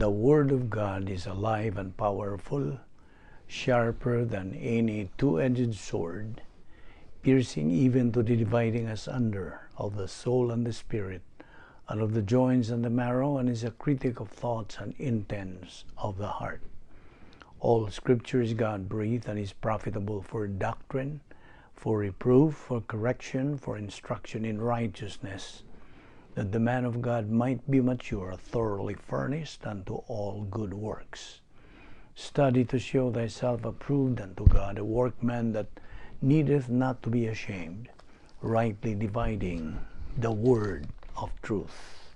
The Word of God is alive and powerful, sharper than any two-edged sword, piercing even to the dividing asunder of the soul and the spirit, and of the joints and the marrow, and is a critic of thoughts and intents of the heart. All Scripture is God-breathed and is profitable for doctrine, for reproof, for correction, for instruction in righteousness, that the man of God might be mature, thoroughly furnished unto all good works. Study to show thyself approved unto God, a workman that needeth not to be ashamed, rightly dividing the word of truth.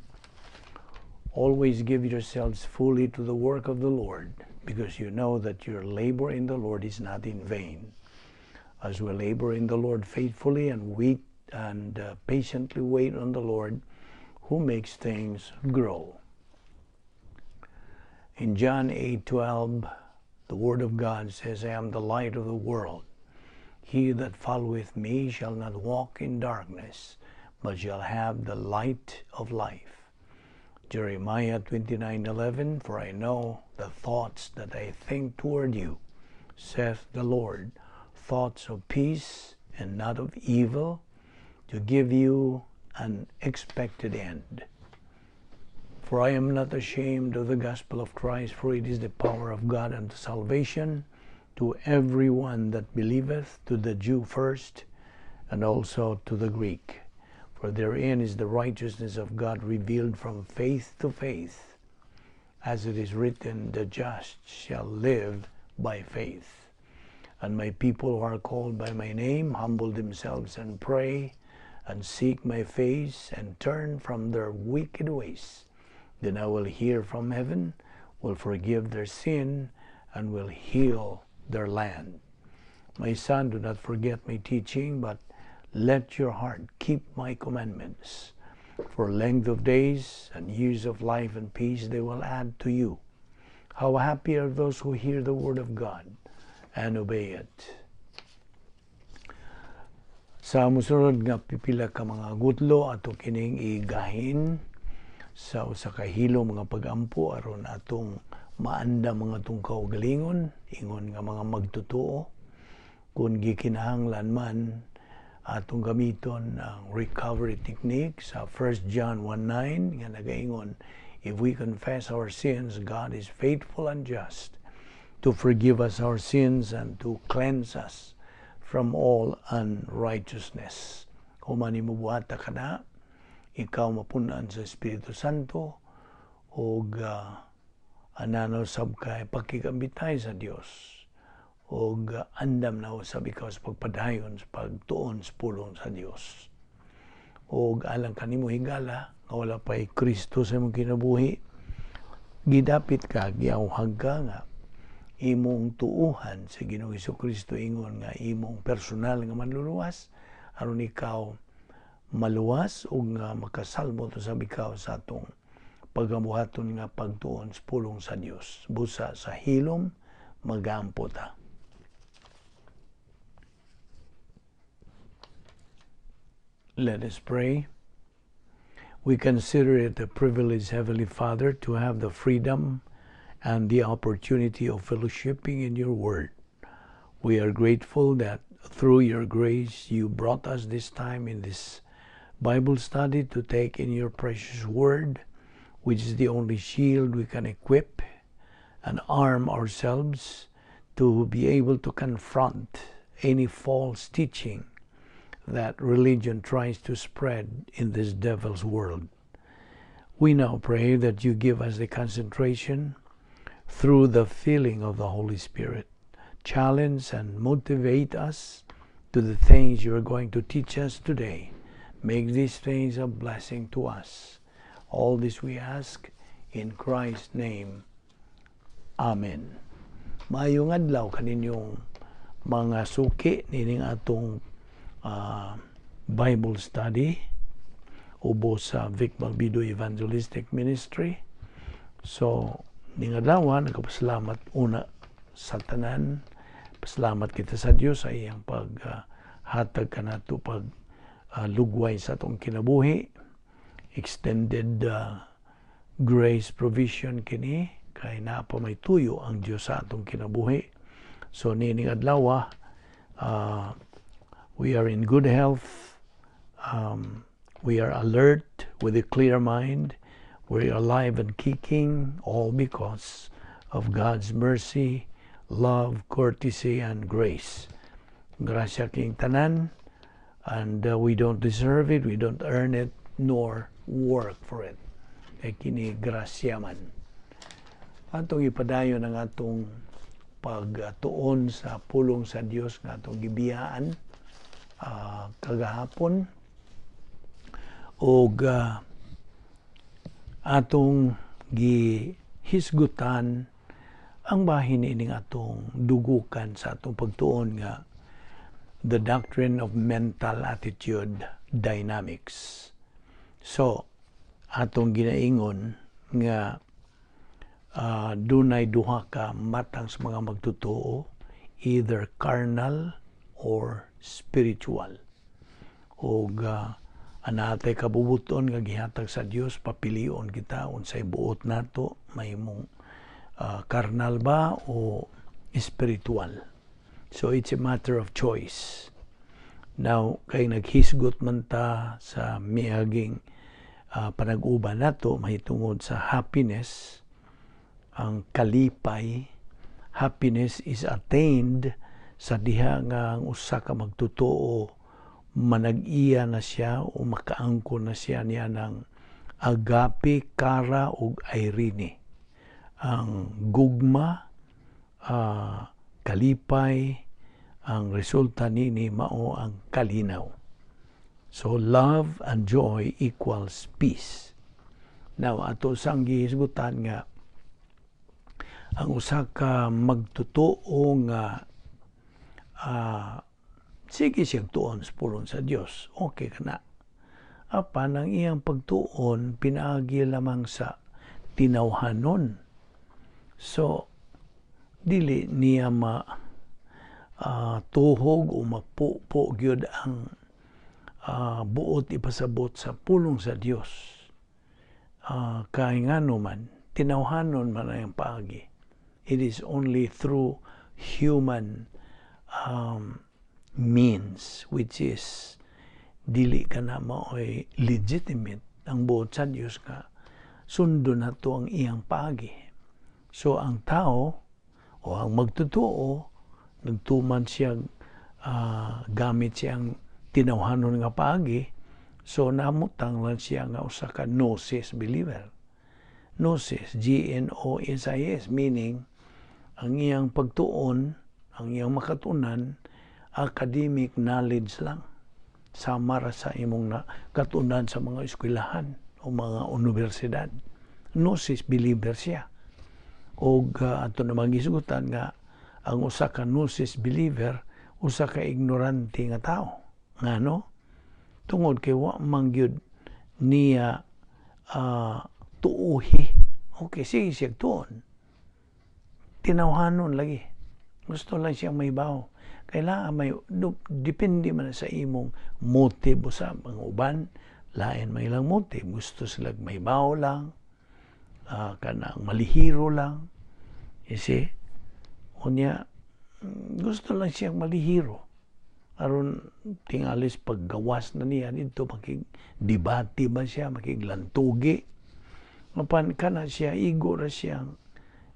Always give yourselves fully to the work of the Lord, because you know that your labor in the Lord is not in vain. As we labor in the Lord faithfully and wait and patiently wait on the Lord, who makes things grow. In John 8:12, the Word of God says, "I am the light of the world. He that followeth me shall not walk in darkness, but shall have the light of life." Jeremiah 29:11, "For I know the thoughts that I think toward you, saith the Lord, thoughts of peace and not of evil, to give you an expected end." For I am not ashamed of the gospel of Christ, for it is the power of God unto salvation to every one that believeth, to the Jew first, and also to the Greek. For therein is the righteousness of God revealed from faith to faith, as it is written, "The just shall live by faith." And my people who are called by my name humble themselves and pray, and seek my face, and turn from their wicked ways, then I will hear from heaven, will forgive their sin, and will heal their land. My son, do not forget my teaching, but let your heart keep my commandments. For length of days and years of life and peace they will add to you. How happy are those who hear the word of God and obey it. Sa musunod nga pipila ka mga gutlo, ato kining igahin sa usa ka hilom nga pagampo aron atong maandam ang atong kaugalingon ingon nga mga magtotoo. Kung gikinahanglan man, atong gamiton ang recovery technique sa 1 John 1:9 nga nagaingon, "If we confess our sins, God is faithful and just to forgive us our sins and to cleanse us from all unrighteousness." Human nimo buhata kana, ikaw mapunan sa Espiritu Santo ug anana usab kay pakigambitay sa Dios ug andam na usab ikaw sa pagpadayon sa pagtuon sa pulong sa Dios. Ug alang kanimo, higala, nga wala pa'y Kristo sa imong kinabuhi, gidapit ka, giawhag ka nga imong tuuhan sa Ginoong Kristo ingon nga imong personal nga manluluwas aron ikaw maluwas ug nga makasalmo usab ikaw sa atong pagabuhaton nga pagtuon sa pulong sa Dios. Busa sa hilom magampo ta. Let us pray. We consider it a privilege, Heavenly Father, to have the freedom and the opportunity of fellowshipping in your word. We are grateful that through your grace you brought us this time in this Bible study to take in your precious word, which is the only shield we can equip and arm ourselves to be able to confront any false teaching that religion tries to spread in this devil's world. We now pray that you give us the concentration through the filling of the Holy Spirit. Challenge and motivate us to the things you are going to teach us today. Make these things a blessing to us. All this we ask in Christ's name. Amen. Maayong adlaw kaninyong mga suki nining atong Bible study ubos sa Vic Balbido Evangelistic Ministry. So, ning adlaw, nagpasalamat una sa tanan. Pasalamat kita sa Dios sa iyang paghatag kanato pag lugway sa atong kinabuhi. Extended grace provision kini. Kay naa pa may tuyo ang Dios sa atong kinabuhi. So niining adlaw, we are in good health. We are alert with a clear mind. We are alive and kicking, all because of God's mercy, love, courtesy, and grace. Grasya kining tanan, and we don't deserve it, we don't earn it, nor work for it. Kay kini grasya man. Atong ipadayon ang atong pagtuon sa pulong sa Dios nga atong gibiyaan kagahapon og atong gihisgutan ang bahin ining atong dugukan sa atong pagtuon nga the doctrine of mental attitude dynamics. So, atong ginaingon nga dunay duha ka matang sa mga magtotoo, either carnal or spiritual. Og anatay kabubuton nga gihatag sa Dios, papilion kita unsay buot nato, mahimong carnal ba o spiritual. So it's a matter of choice. Now, kay naghisgot man ta sa miaging panag-uban nato mahitungod sa happiness, ang kalipay, happiness is attained sa diha nga ang usa ka magtotoo manag-iya na siya o makaangkon na siya niya ng agape, chara ug eirene. Ang gugma, kalipay, ang resulta nini mao ang kalinaw. So love and joy equals peace. Now, ato sang gihisgutan nga ang usa ka magtotoo nga sige siyang tuon sa pulong sa Dios, okay ka na. Apan ang iyang pagtuon pinaagi lamang sa tinawhanon. So dili niya ma tuhog o mapupo gyud ang buot ipasabot sa pulong sa Dios. Kay ngano man, tinawhanon man ang paagi. It is only through human means, which is dili ka na maoy legitimate ang buot sa Dios nga sundon nato ang iyang paagi. So ang tao o ang magtotoo nagtuman siya, gamit siyang tinawhanon nga paagi, so namutang lang siya nga usa ka gnosis believer. Gnosis, Gnosis, meaning ang iyang pagtuon, ang iyang makatunan, academic knowledge lang. Sama ra sa imong na katunan sa mga eskwelahan o mga universidad. Gnosis believer siya. Og ato namang gisgutan nga ang usa ka gnosis believer usa ka ignorante nga tao. Ngano? Tungod kay wa man gyud niya tuuhi. Okay, sige siya tuon. Tinawhanon lagi. Gusto lang siyang mahibaw. Kailangan may, depende man sa imong motive sa mga uban, lain may ilang motive. Gusto sila mahibaw lang, kanang malihiro lang. You see? Unya, gusto lang siyang malihiro. Aron tingalis paggawas na niya dito, makig-debate ba siya, makiglantugi. Mapan kana siya, igo ra siyang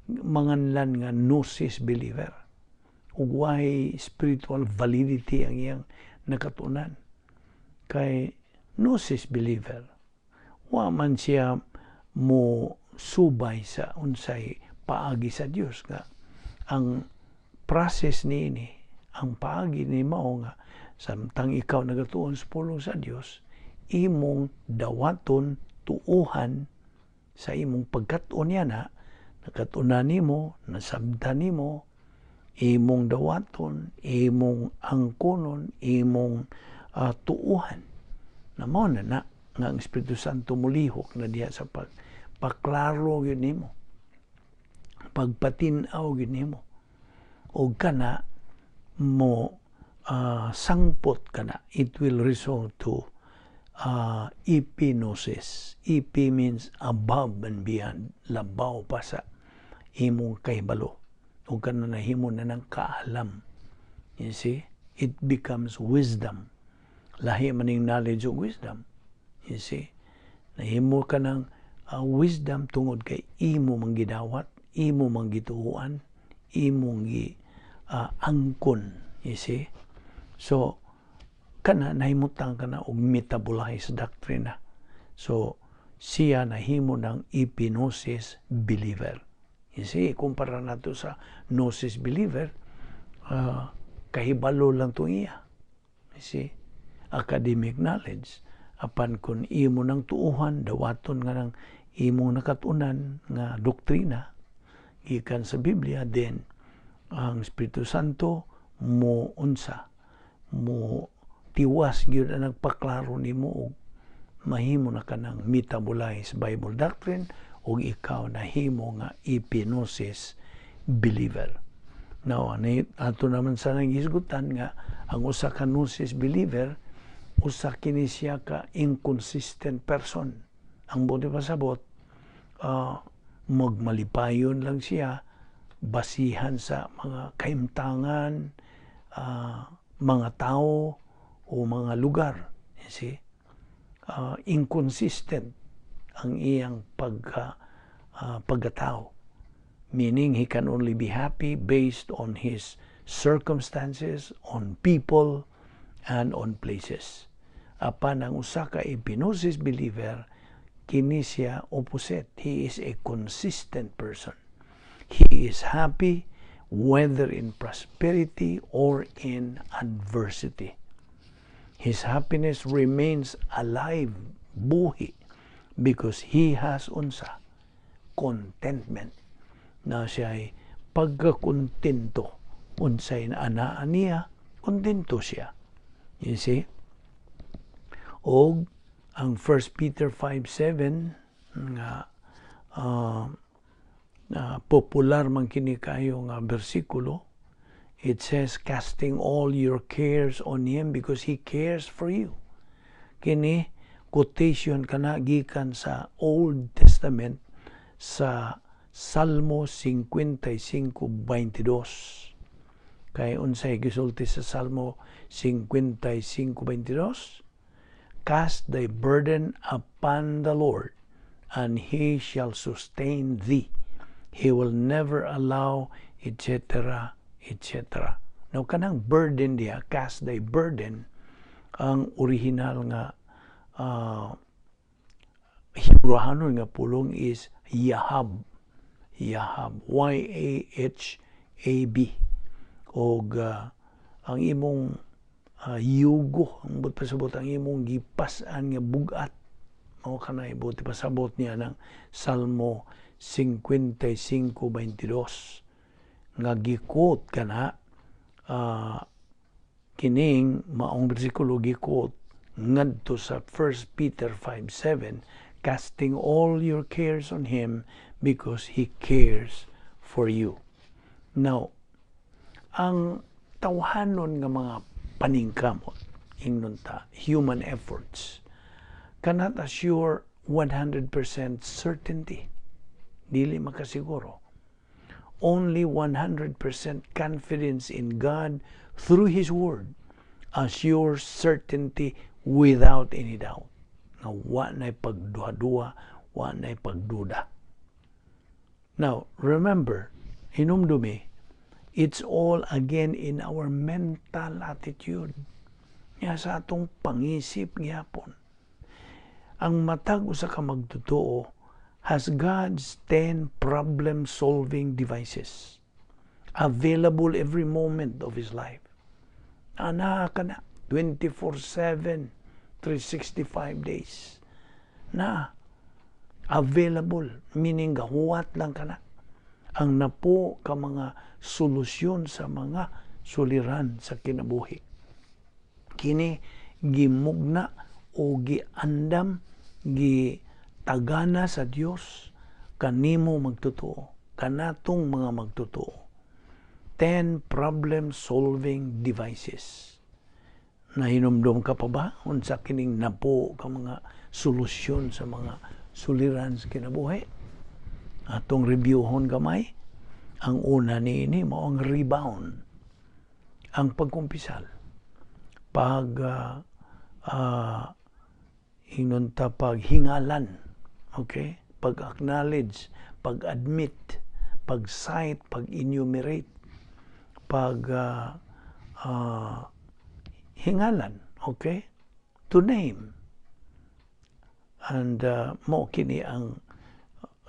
manganlan nga gnosis believer. Ug way spiritual validity ang iyang nakatunan. Kay gnosis believer, wa man siya mo subay sa unsay paagi sa Dios nga ang process niini, ang paagi ni mao nga samtang ikaw nagatuon sa pulong sa Dios, imong dawaton, tuuhan sa imong pagkat-on niya na nakatunan nimo, nasabtan nimo, imong dawaton, imong angkonon, imong tuuhan na mao na na nga ang Espiritu Santo mulihok na diha sa pagpaklaro gyud nimo, pagpatin-aw gyud nimo, og kana mo sangpot kana, it will result to epignosis. Epi means above and beyond, labaw pa sa imong kahibalo o kana nahimo na ng kaalam. You see? It becomes wisdom. Lahi maning knowledge ug wisdom. You see? Nahimo ka ng wisdom tungod kay imo mang gidawat, imo mang gituoan, imong gi angkon. You see? So, kana nahimutang kana og metabolized doctrine. So, siya nahimo ng epignosis believer. You see, kumpara nato sa gnosis believer, kahibalo lang to iya. You see, academic knowledge. Apan kung imo nang tuuhan, dawaton nga nang imong nakatunan nga doktrina gikan sa Biblia, then ang Espiritu Santo mo unsa mo tiwas gyud ang nagpaklaro nimo og mahimo na ka ng metabolized Bible doctrine ug ikaw nahimo nga epignosis believer. Now, ani ato naman sa nang hisgutan nga ang usa ka gnosis believer, usa kini siya ka inconsistent person. Ang buot pasabot, magmalipayon lang siya basihan sa mga kaimtangan, mga tao o mga lugar. You see? Inconsistent ang iyang pagkatao. Meaning he can only be happy based on his circumstances, on people, and on places. Apan ang usa ka epignosis believer, kini siya opposite. He is a consistent person. He is happy whether in prosperity or in adversity. His happiness remains alive, buhi, because he has unsa contentment. Na siya ay pagkakontento. Unsay anaa niya, kontento siya. You see? Og ang 1 Peter 5:7 nga popular man kini kayo nga bersikulo, it says, "Casting all your cares on Him because He cares for you." Kini quotation kana gikan sa Old Testament, sa Salmo 55:22. Kay unsay gisulti sa Salmo 55:22? "Cast thy burden upon the Lord, and He shall sustain thee. He will never allow," etc., etc. Now, kanang burden diha, "cast thy burden," ang original nga Hebrewahanon nga pulong is Yahab. Yahab. Yahab. Og ang imong yugo, ang buot pasabot, ang imong gipas-an nga bugat, mao kanay buot pasabot niya ng Salmo 55:22 nga gi-quote kana, kining maong bersikulo gi-quote ngadto sa 1 Peter 5:7, "Casting all your cares on Him because He cares for you." Now, ang tawhanon nga mga paningkamot, ingnon ta, human efforts, cannot assure 100% certainty. Dili makasiguro. Only 100% confidence in God through His Word assures certainty without any doubt. Nga wa na'y pagduha-duha, wa na'y pagduda. Now, remember, hinumdumi, it's all again in our mental attitude. Nga sa atong pangisip gyapon. Ang matag usa ka magtotoo has God's 10 problem-solving devices available every moment of his life. Ana ka na 24/7, 365 days na available, meaning gahuwat lang kana ang napo ka mga solusyon sa mga suliran sa kinabuhi. Kini gimugna o giandam, gitagana sa Dios kanimo magtotoo, kanatong mga magtotoo. 10 problem solving devices. Nahinumdum ka pa ba unsa kining napo ka mga solusyon sa mga suliran sa kinabuhi? Atong reviewhon gamay. Ang una niini mao ang rebound, ang pagkumpisal, pag ingnon ta paghingalan, okay? Pag-acknowledge, pag-admit, pag-cite, pag-enumerate, pag hingalan, okay? To name. And mao kini ang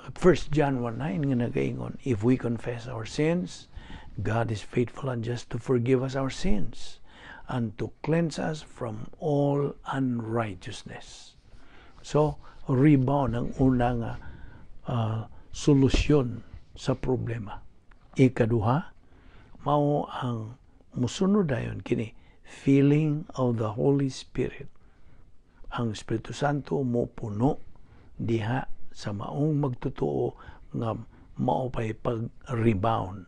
1 John 1:9 nga nagaingon, "If we confess our sins, God is faithful and just to forgive us our sins and to cleanse us from all unrighteousness." So, rebound ang unang solusyon sa problema. Ikaduha, mao ang musunod dayon kini, filling of the Holy Spirit. Ang Espiritu Santo mo puno diha sa maong magtotoo nga mao pay pag-rebound.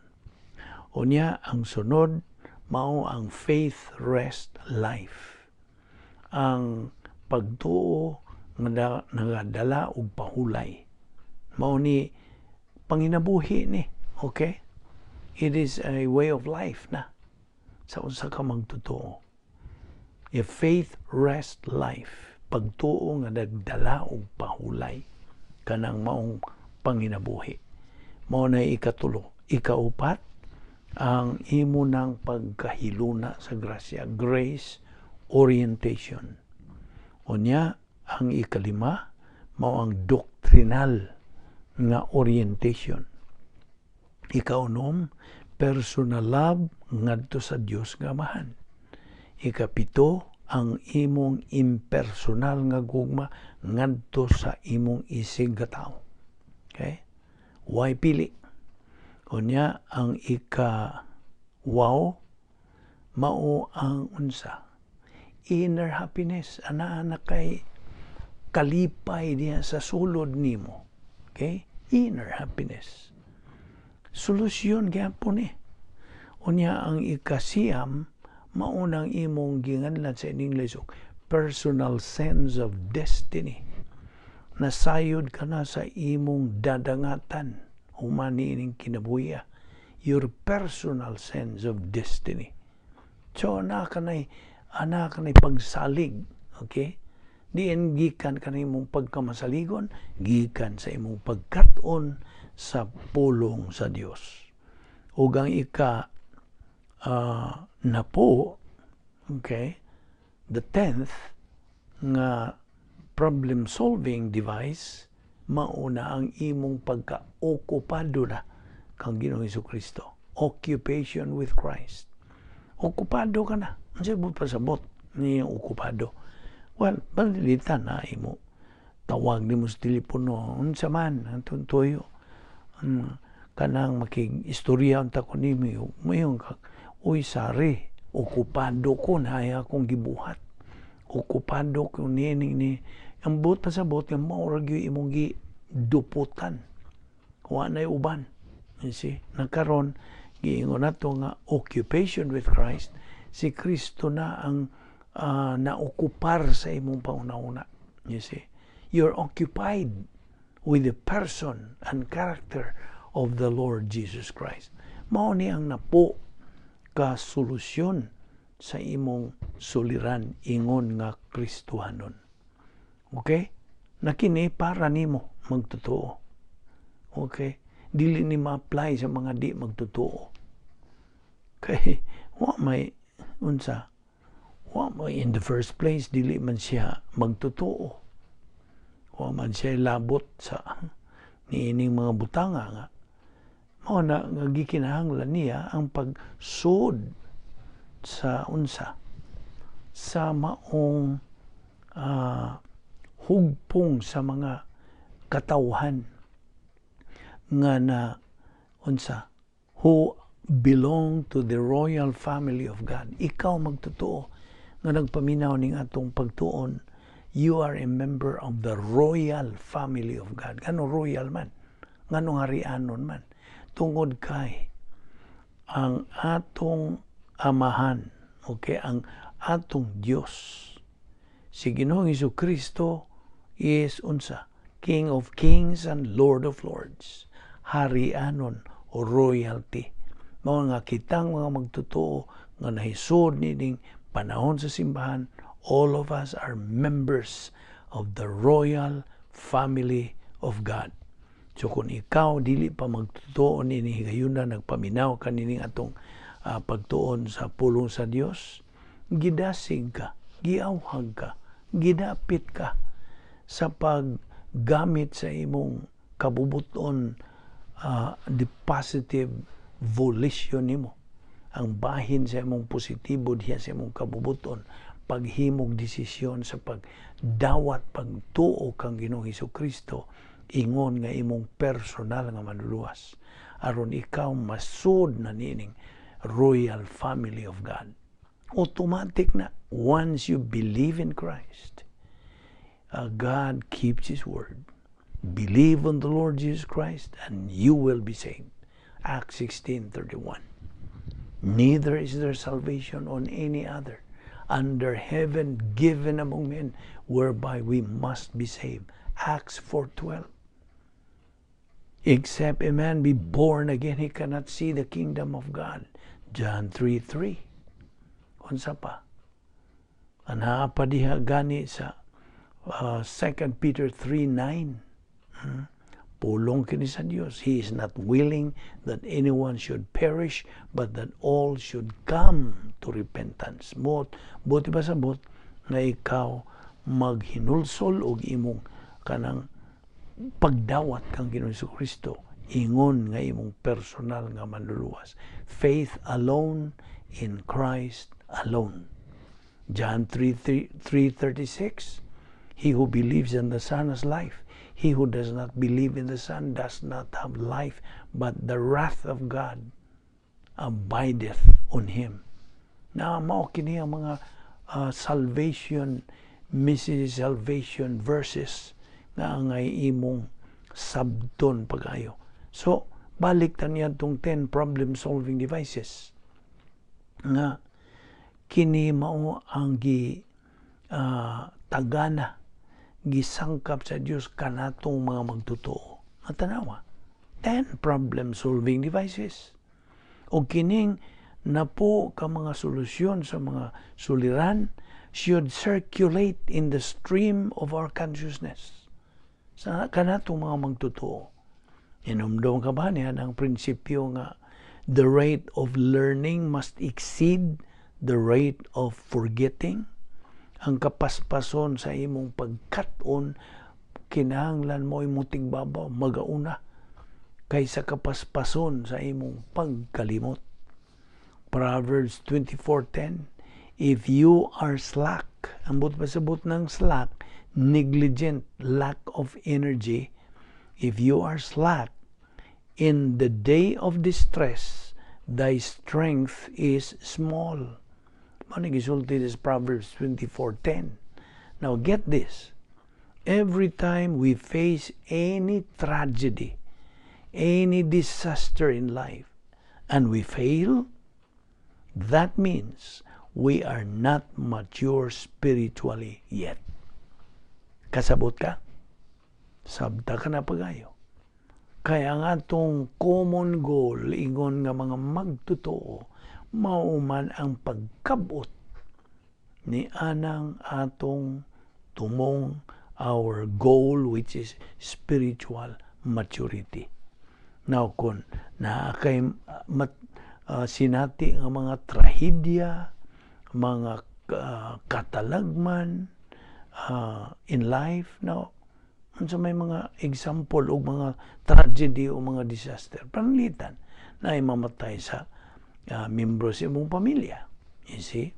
Unya, ang sunod mao ang faith rest life. Ang pagtuo nga nagadala og pahulay. Mao ni panginabuhi ni, okay? It is a way of life na sa usa ka magtotoo. A faith rest life. Pagtuo nga nagdala og pahulay kanang maong panginabuhi. Mao na ikatulo. Ikaupat, ang imo ng pagkahiluna sa grasya, grace orientation. Unya, ang ikalima, mao ang doctrinal nga orientation. Ikaunom, personal love ngadto sa Dios nga Amahan. Ikapito, ang imong impersonal nga gugma ngadto sa imong isig tao. Okay? Way pili. Unya, ang ika wow mao ang unsa? Inner happiness. Ana na kay kalipay diha sa sulod nimo. Okay? Inner happiness. Solusyon gyapon ni. Unya, ang ikasiyam, maunang imong ginganlan sa English og personal sense of destiny. Nasayod ka na sa imong dadangatan human niining kinabuhi. Your personal sense of destiny. So, ana ka nay pagsalig. Okay? Diin gikan ka imong pagkamasaligon, gikan sa imong pagkat-on sa pulong sa Dios. Ug ang ika napo, okay, the 10th nga problem solving device, mauna ang imong pagka-okupado na kang Ginoong Kristo. Occupation with Christ. Okupado ka na. Ang sabot pasabot ni okupado? Well, balilitan na imo. Tawag nimo sa telepono, unsa man, ang tuyo. Kanang makig-istorya unta ko nimo, mayon ka, "Uy, sorry, okupado ko na akong gibuhat. Okupado ko ni ni." Ang buot pasabot nga mao ra gyud imong giduputan. Wa nay uban. You see? Nakaron giingon nato nga occupation with Christ, si Kristo na ang naokupar sa imong pauna-una. You see? You're occupied with the person and character of the Lord Jesus Christ. Mao ni ang napo ka solusyon sa imong suliran ingon nga Kristohanon. Okay? Na kini para nimo magtotoo. Okay? Dili ni ma-apply sa mga di magtotoo. Kay wa may unsa? Wa may, in the first place, dili man siya magtotoo. Wa man siya labot sa niining mga butanga nga mao na nga gikinahanglan niya ang pagsud sa unsa, sa maong hugpong sa mga katawhan nga na unsa, who belong to the royal family of God. Ikaw magtotoo nga nagpaminaw ning atong pagtuon, you are a member of the royal family of God. Ngano royal man? Ngano harianon man? Tungod kay ang atong amahan, okay, ang atong Dios, si Ginoong Kristo, is unsa? King of kings and Lord of lords. Harianon o royalty. Mao nga kitang mga magtotoo nga nahisod nining panahon sa simbahan, all of us are members of the royal family of God. So kung ikaw dili pa magtotoo nini higayuna, nagpaminaw ka nining atong pagtuon sa pulong sa Dios, gidasig ka, giawhag ka, gidapit ka sa paggamit sa imong kabubuton, the positive volition nimo, ang bahin sa imong positibo diha sa imong kabubuton, paghimog desisyon sa pagdawat, pagtuo kang Ginoong Kristo ingon nga imong personal nga manluluwas, aron ikaw masud na nining royal family of God. Automatic na once you believe in Christ. God keeps His word. Believe on the Lord Jesus Christ and you will be saved. Acts 16:31. Neither is there salvation on any other under heaven given among men whereby we must be saved. Acts 4:12. Except a man be born again, he cannot see the kingdom of God. John 3:3. Unsa pa? Anaa pa diha gani sa 2 Peter 3:9. Pulong kini sa Dios. He is not willing that anyone should perish, but that all should come to repentance. Mot, buot ipasabot nga ikaw maghinulsol og imong kanang pagdawat kang Ginoong Kristo ingon nga imong personal nga manluluwas. Faith alone in Christ alone. John 3, 3:36. He who believes in the Son has life. He who does not believe in the Son does not have life, but the wrath of God abideth on him. Na mao kini ang mga salvation messages, salvation verses nga angay imong sabton pagayo. So, balik ta niya tong 10 problem solving devices nga kini mao ang gi tagana, gisangkap sa Dios kanatong mga magtotoo. Matanawa, 10 problem solving devices. O kining napo ka mga solusyon sa mga suliran should circulate in the stream of our consciousness sa kanatong mga magtotoo. Inumdum ka ba niya ang prinsipyo nga the rate of learning must exceed the rate of forgetting? Ang kapaspason sa imong pagkat-on kinahanglan mo imong tigbabaw magauna kaysa kapaspason sa imong pagkalimot. Proverbs 24:10. If you are slack, ang buot pasabot ng slack, negligent, lack of energy. If you are slack in the day of distress, thy strength is small. Mao ni gisulti sa Proverbs 24:10. Now get this. Every time we face any tragedy, any disaster in life, and we fail, that means we are not mature spiritually yet. Kasabot ka? Sabta ka na pagayo. Kaya nga atong common goal ingon nga mga magtotoo mao man ang pagkabot ni anang atong tumong our goal, which is spiritual maturity. Now, kung naa kay sinati nga mga trahedya, mga katalagman in life, now, unsa may mga example og mga tragedy o mga disaster? Pananglitan, na mamatay sa membro sa imong pamilya. You see?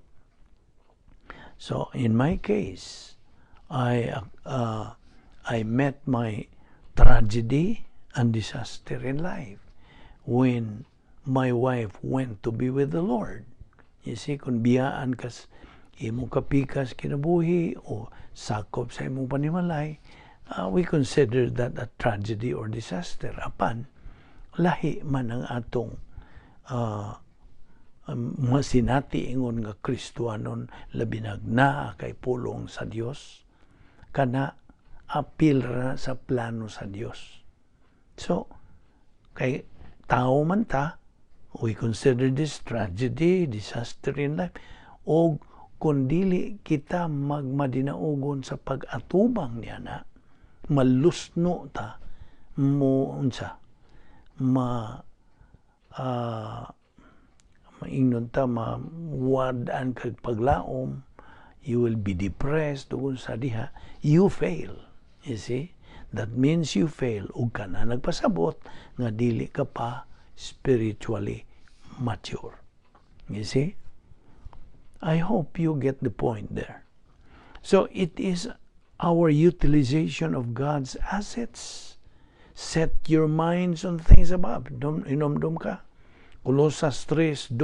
So, in my case, I met my tragedy and disaster in life when my wife went to be with the Lord. You see, kung biyaan kas imong kapikas kinabuhi o sakop sa imong panimalay, we consider that a tragedy or disaster. Apan, lahi man ang atong mga sinati ingon nga Kristohanon, labi nag naa kay pulong sa Dios, kana apil ra sa plano sa Dios. So kay Tao man ta, we consider this tragedy, disaster in life. O kung dili kita magmadinaugon sa pag-atubang niya na, malusno ta mo, unsa ma maingnon ta, mawad-an kag paglaom, you will be depressed ug sa diha you fail. You see, that means you fail ug kana nagpasabot nga dili ka pa spiritually mature. You see, I hope you get the point there. So it is our utilization of God's assets. Set your minds on things above. Inomdom ka. Colosas 3:2.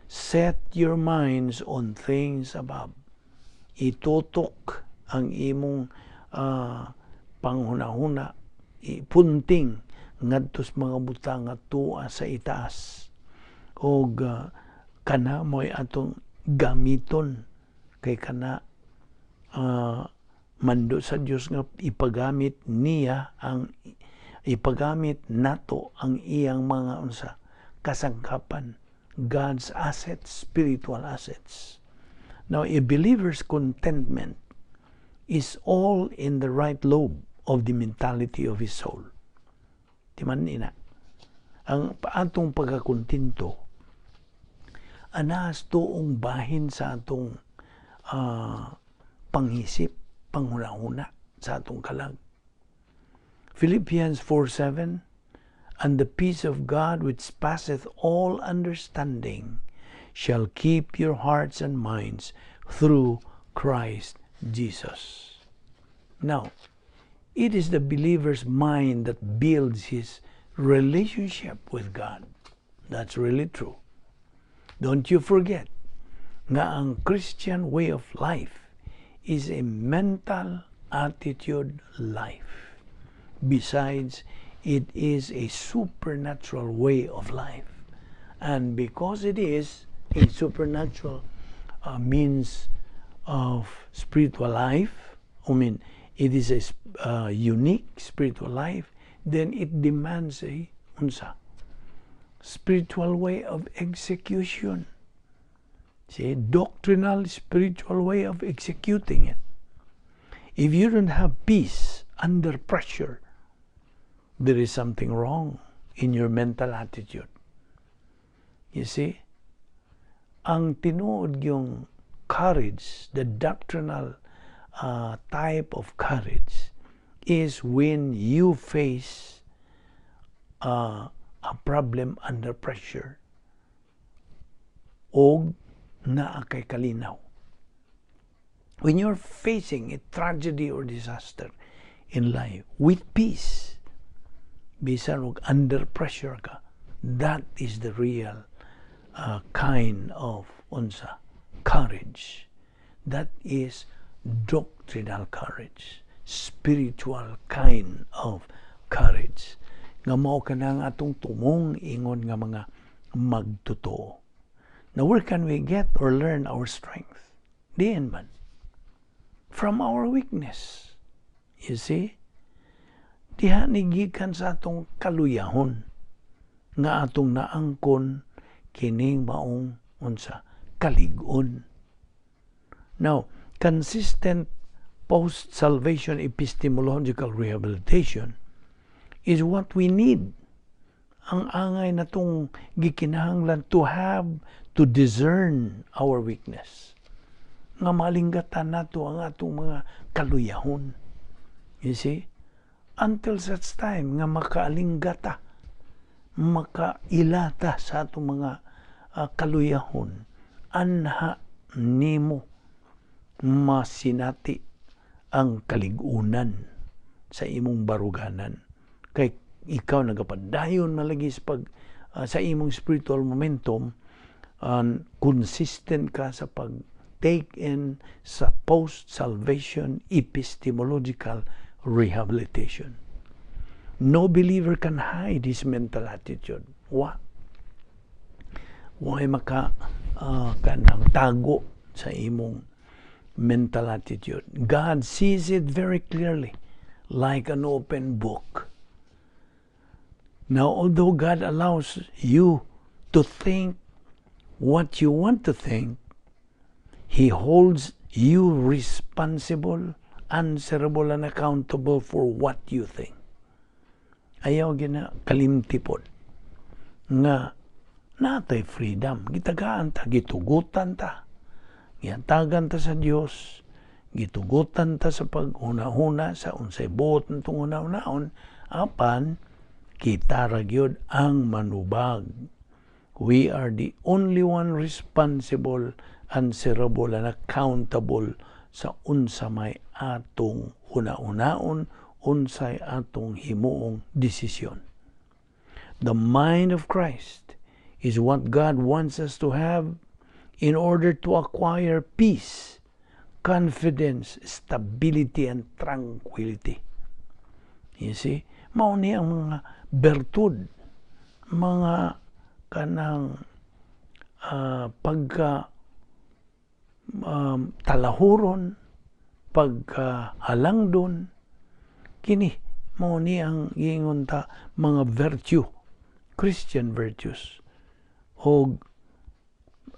Set your minds on things above. Itutok ang imong panghunahuna, ipunting ngadto sa mga butang nga tuwa sa itaas. Og kana mo'y atong gamiton kay kana mando sa Dios nga ipagamit niya ang ipagamit nato ang iyang mga, unsa, kasangkapan, God's assets, spiritual assets. Now, a believer's contentment is all in the right lobe of the mentality of his soul. Timan ina ang atong pagkakontento anas tuong bahin sa atong panghisip, panghuna-huna sa atong kalag. Philippians 4:7, "And the peace of God which passeth all understanding shall keep your hearts and minds through Christ Jesus." Now, it is the believer's mind that builds his relationship with God. That's really true. Don't you forget nga ang Christian way of life is a mental attitude life. Besides, it is a supernatural way of life. And because it is a supernatural means of spiritual life, I mean, it is a unique spiritual life, then it demands a, unsa, spiritual way of execution. See, doctrinal spiritual way of executing it. If you don't have peace under pressure, there is something wrong in your mental attitude. You see? Ang tinuod yung courage, the doctrinal type of courage, is when you face a problem under pressure og naa kay kalinaw. When you're facing a tragedy or disaster in life with peace, bisan og under pressure ka, that is the real kind of, unsa, courage. That is doctrinal courage, spiritual kind of courage. Nga mao kanang atong tumong ingon nga mga magtotoo. Now, where can we get or learn our strength? Diin man? From our weakness. You see? Diha ni gikan sa atong kaluyahon nga atong naangkon kining maong, unsa, kalig-on. Now, consistent post-salvation epistemological rehabilitation is what we need. Ang angay natong gikinahanglan to have to discern our weakness. Nga malinggatan nato ang atong mga kaluyahon. You see? Until such time nga makaalinggata, makailata sa atong mga kaluyahon, anha nimo masinati ang kaligunan sa imong baruganan. Kay ikaw nagapadayon malagi sa pag sa imong spiritual momentum, consistent ka sa pag take in sa post-salvation epistemological rehabilitation. No believer can hide his mental attitude. Wa. Why maka kanang tago sa imong mental attitude? God sees it very clearly, like an open book. Now, although God allows you to think what you want to think, He holds you responsible, answerable, and accountable for what you think. Ayaw gina kalimti pod nga natay freedom. Gitagaan ta, gitugutan ta. Gihatagan ta sa Dios, gitugutan ta sa paghuna-huna sa unsay buot natong huna-hunaon, apan kita ra gyud ang manubag. We are the only one responsible, answerable, and accountable sa unsa may atong huna-hunaon, unsay atong himuong desisyon. The mind of Christ is what God wants us to have in order to acquire peace, confidence, stability, and tranquility. You see? Mao ni ang mga bertud, mga kanang pagka talahuron, pagka halangdon, kini mao ni ang giingon ta mga virtue, Christian virtues. Og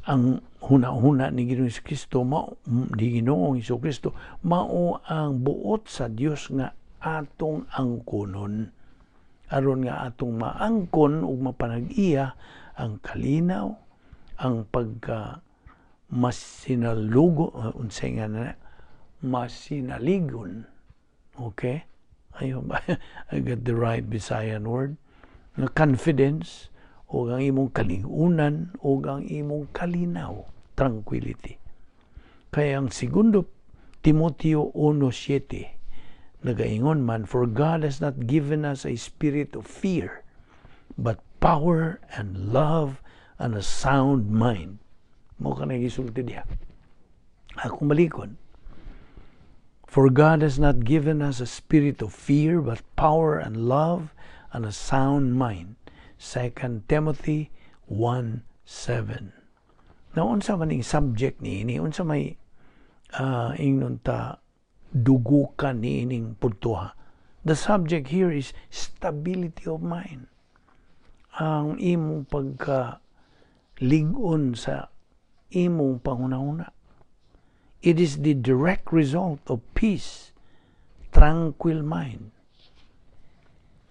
ang huna-huna ni Ginoong Kristo mao ni Ginoong Kristo mao ang buot sa Dios nga atong angkonon, aron nga atong maangkon ug mapanag-iya ang kalinaw, ang pagka masinalugo, unsay nga na masinaligon, okay? I hope I got the right Bisayan word, nga confidence o ang imong kaligunan o ang imong kalinaw, tranquility. Kaya ang Segundo Timoteo 1:7 nagaingon man, "For God has not given us a spirit of fear, but power and love and a sound mind." Mao ka gisulti diha. Akong balikon. "For God has not given us a spirit of fear, but power and love and a sound mind." 2 Timothy 1:7. Now, unsa man ning subject ni ini, unsa may ingnon ta dugukan ni ining puntoha? The subject here is stability of mind. Ang imong pagka lig-on sa imong panghunahuna. It is the direct result of peace, tranquil mind.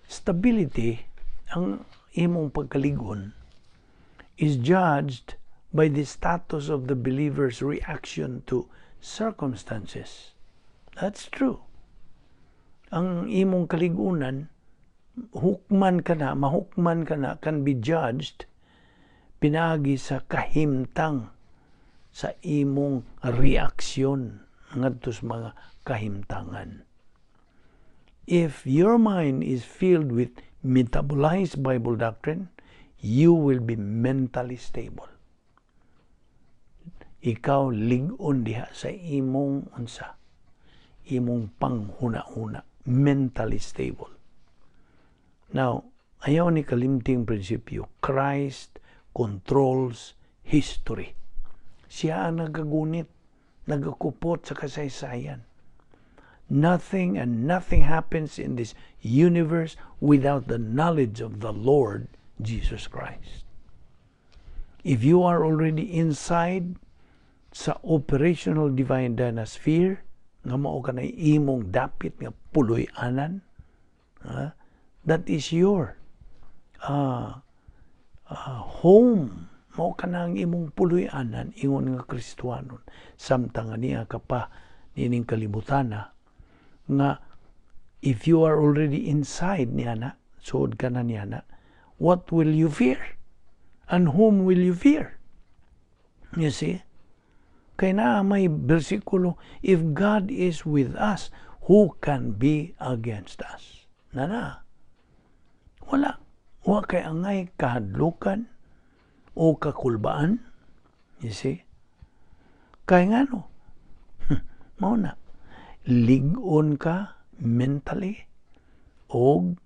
Stability, ang imong pagkaligon, is judged by the status of the believer's reaction to circumstances. That's true. Ang imong kaligunan, hukman ka na, mahukman ka na, can be judged pinaagi sa kahimtang sa imong reaksyon ngadto sa mga kahimtangan. If your mind is filled with metabolized Bible doctrine, you will be mentally stable. Ikaw lig-on diha sa imong unsa, imong panghuna-huna, mentally stable. Now, ayaw ni kalimting prinsipyo, Christ controls history. Siya ang nagagunit, nagakupot sa kasaysayan. Nothing and nothing happens in this universe without the knowledge of the Lord Jesus Christ. If you are already inside sa operational divine dynasphere, nga mao kanay imong dapit nga puloy-anan, that is your home. Mao kanang imong puloy-anan ingon nga Kristohanon samtang nga niya ka pa niining kalibutana, nga if you are already inside niya na, suod ka na niya na, what will you fear and whom will you fear? You see? Kay naa may bersikulo, "If God is with us, who can be against us?" Na. Wala. Wa kay angay kahadlukan o kakulbaan. You see? Kay ngano? Mao na. Lig-on ka mentally og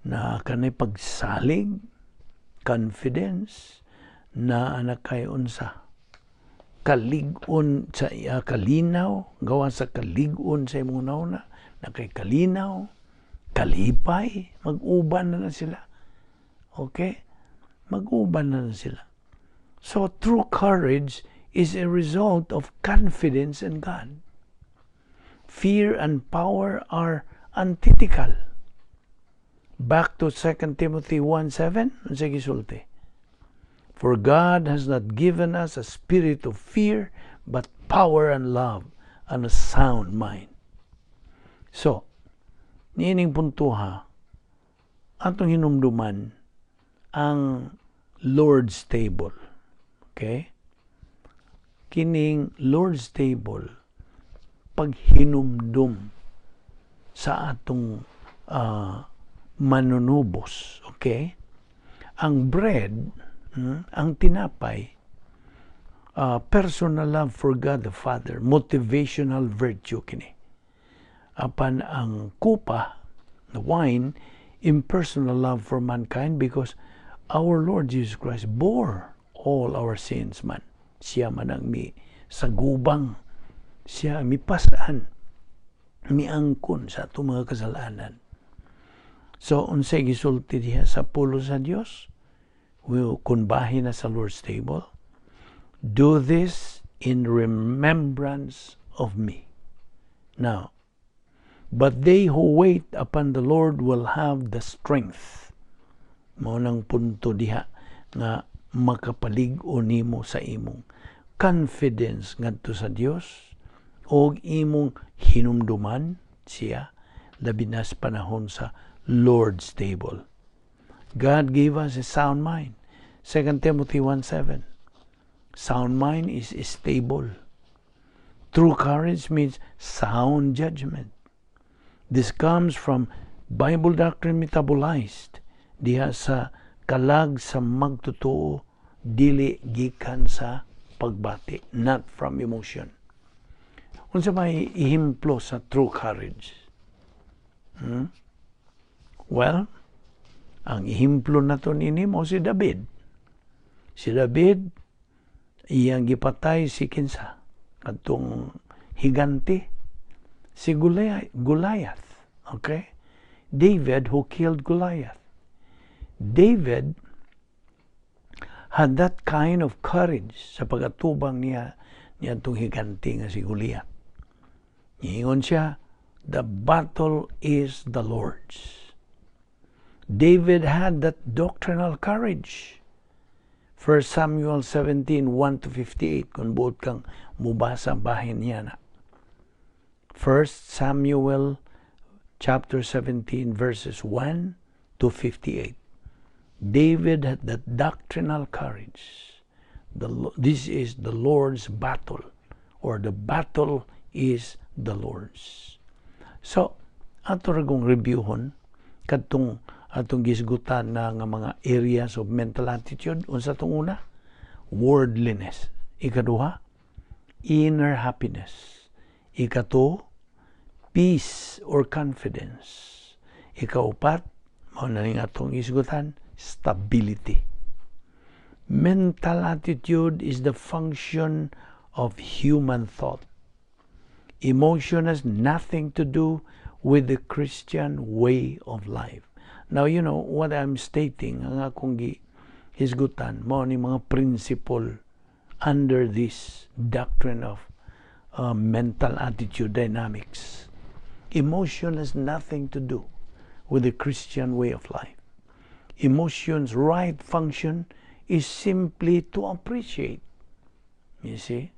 na kanay pagsalig, confidence, na anak kay unsa kalig-on sa kalinaw, gawa sa kalig-on sa imong nauna na kay kalinaw, kalipay, mag-uban na na sila. Okay? Mag-uban na lang sila. So, true courage is a result of confidence in God. Fear and power are antithetical. Back to 2 Timothy 1:7, unsa gisulti? "For God has not given us a spirit of fear, but power and love and a sound mind." So, niining puntoha, atong hinumduman ang Lord's table. Okay? Kining Lord's table, paghinumdum sa atong manunubos. Okay? Ang bread, ang tinapay, personal love for God the Father, motivational virtue kini. Apan ang kupa, the wine, impersonal love for mankind because our Lord Jesus Christ bore all our sins man. Siya man ang mi sagubang, siya mipasan, miangkon sa atong mga kasalanan. So, unsay gisulti diha sa pulo sa Dios? Will kun bahin na sa Lord's table, "Do this in remembrance of me." Now, but they who wait upon the Lord will have the strength. Mao nang punto diha nga makapalig-on nimo sa imong confidence ngadto sa Dios og imong hinumduman siya, labi na sa panahon sa Lord's table. God gave us a sound mind. 2 Timothy 1:7. Sound mind is stable. True courage means sound judgment. This comes from Bible doctrine metabolized diha sa kalag sa magtotoo, dili gikan sa pagbati, not from emotion. Unsa may ehemplo sa true courage? Hmm? Well, ang ehemplo nato nini mao si David. Si David, iyang gipatay si kinsa? Katong higante, si Goliath. Goliath. Okay? David who killed Goliath. David had that kind of courage sa pagatubang niya niya itong higante nga si Goliath. Niingon siya, "The battle is the Lord's." David had that doctrinal courage. 1 Samuel 17, 1 to 58, kung buot kang mubasa bahin niya na. 1 Samuel chapter 17, verses 1 to 58. David had that doctrinal courage. This is the Lord's battle, or the battle is the Lord's. So, ato ra kong reviewhon kadtong atong gisgutan na nga mga areas of mental attitude. Unsa tong una? Worldliness. Ikaduha, inner happiness. Ikatulo, peace or confidence. Ikaupat, mao na ning atong isgutan, stability. Mental attitude is the function of human thought. Emotion has nothing to do with the Christian way of life. Now, you know what I'm stating, ang akong gi hisgutan, mao ni mga principle under this doctrine of mental attitude dynamics. Emotion has nothing to do with the Christian way of life. Emotion's right function is simply to appreciate. You see?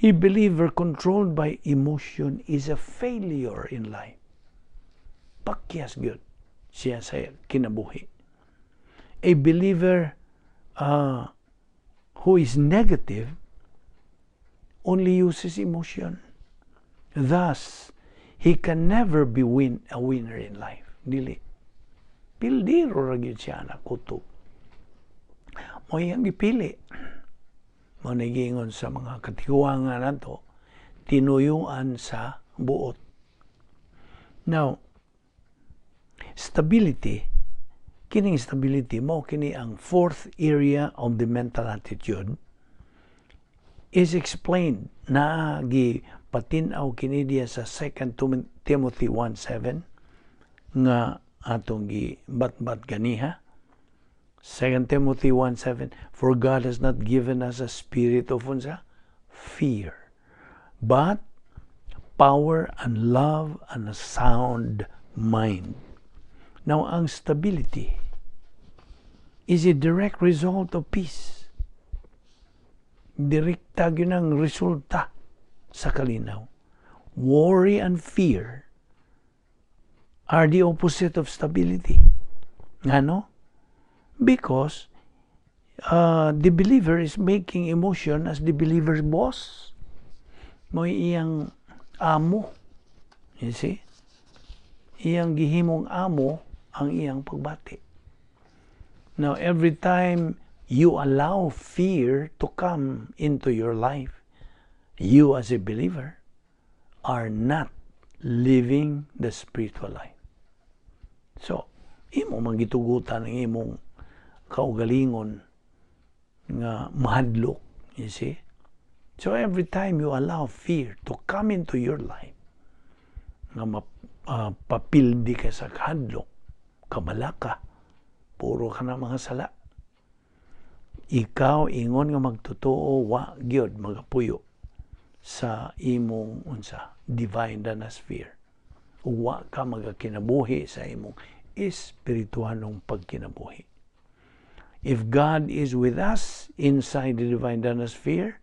A believer controlled by emotion is a failure in life. Pakyas gyud siya sa kinabuhi. A believer who is negative only uses emotion. Thus, he can never be a winner in life. Dili. Pildiro ra gyud siya na kutob. Mao iyang gipili. Mao giingon sa mga katiguangan nato, tinuyuan sa buot. Now, stability, kining stability mao kini ang fourth area of the mental attitude, is explained na gi patin-aw kini diya sa 2 Timothy 1:7 nga atong gi batbat ganiha. 2 Timothy 1:7, "For God has not given us a spirit of," unsa? "Fear, but power and love and a sound mind." Now, ang stability is a direct result of peace. Direkta gyud ang resulta sa kalinaw. Worry and fear are the opposite of stability. Ngano? Because the believer is making emotion as the believer's boss. Mo'y iyang amo. You see? Iyang gihimong amo ang iyang pagbati. Now, every time you allow fear to come into your life, you as a believer are not living the spiritual life. So, imo man gitugutan ang imong kaugalingon nga mahadlok, you see? So every time you allow fear to come into your life, nga mapapildi ka sa kahadlok, kabalaka, puro ka na mga sala. Ikaw ingon nga magtotoo, wa gyud magapuyo sa imong, unsa, divine sphere. Wa ka magakinabuhi sa imong espirituhanong pagkinabuhi. If God is with us inside the divine sphere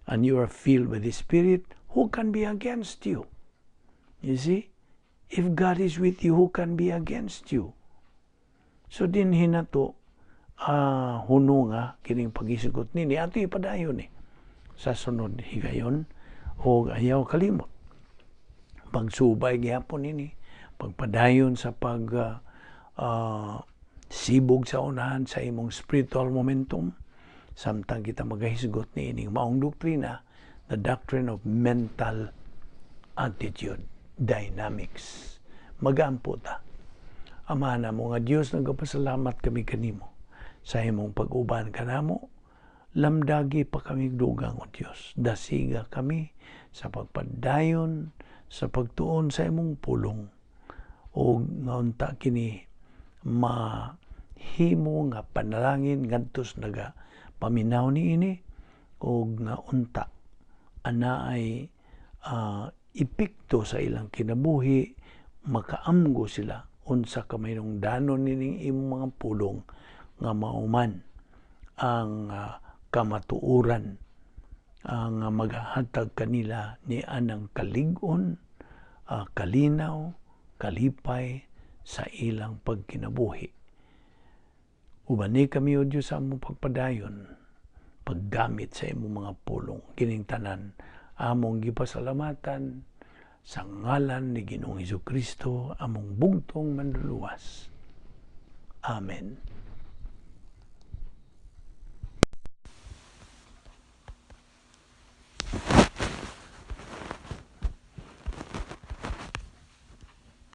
and you are filled with the Spirit, who can be against you? You see? If God is with you, who can be against you? So dinhi nato huno nga kining paghisgot nini, ato ipadayon ni sa sunod higayon. O ayaw kalimot, pagsubay gihapon nini, pagpadayon sa pag sibog sa unahan sa imong spiritual momentum samtang kita magahisgot ni ining maong doktrina, the doctrine of mental attitude dynamics. Magampo ta. Ama namo nga Dios, nagapasalamat kami kanimo sa imong pag-uban kanamo. Lamdagi pa kami dugang, o Dios. Dasiga kami sa pagpadayon sa pagtuon sa imong pulong o nga unta kini mahimo nga panalangin ngadto sa naga paminaw niini, og nga unta ana ay epekto sa ilang kinabuhi, makaamgo sila unsa ka danon nining imong mga pulong nga mauman ang kamatuoran ang magahatag kanila ni anang kalig-on, kalinaw, kalipay sa ilang pagkinabuhi. Ubani kami, O Diyos, sa among pagpadayon, paggamit sa imong mga pulong. Kining tanan, among gipasalamatan sa ngalan ni Ginoong Hesus Kristo, among bugtong manluluwas. Amen.